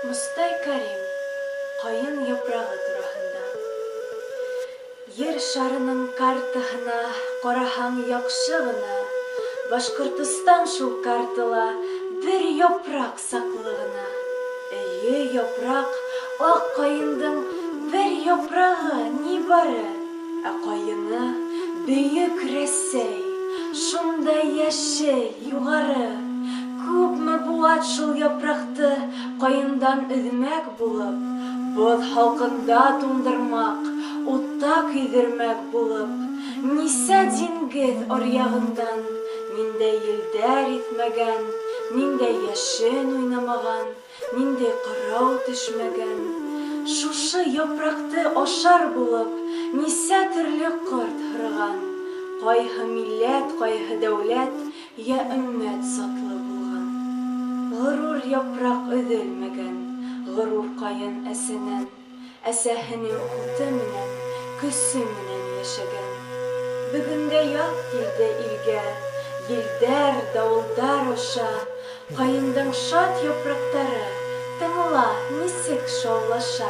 Мостай Кәрим ҡайын япрағы тураһында. Ер шарының картаһына ҡараһаң яҡшы ғына, Башҡортостан шул картала бер япраҡ саҡлы ғына. Эйе, япраҡ, аҡ ҡайындың бер япрағы ни бары, ә ҡайыны бөйөк Рәсәй, шундай йәшел, юғары. Күпме быуат шул япраҡты ҡайындан өҙмәк булып, боҙ һалҡында туңдырмаҡ, утта көйҙөрмәк булып, нисә диңгеҙ аръяғындан ниндәй елдәр иҫмәгән, ниндәй йәшен уйнамаған, ниндәй ҡырау төшмәгән. Шушы япраҡты ашар булып, нисә төрлө ҡорт һораған, ҡайһы милләт, ҡайһы дәүләт йә өммәт затлы булған. Ғорур япраҡ өҙөлмәгән, ғорур ҡайын әсәнән, әсәһенең һуты менән, көсө менән йәшәгән. Бөгөнгә яҙ килде илгә, елдәр, дауылдар аша, ҡайындың шат япраҡтары, тыңла, нисек шаулаша.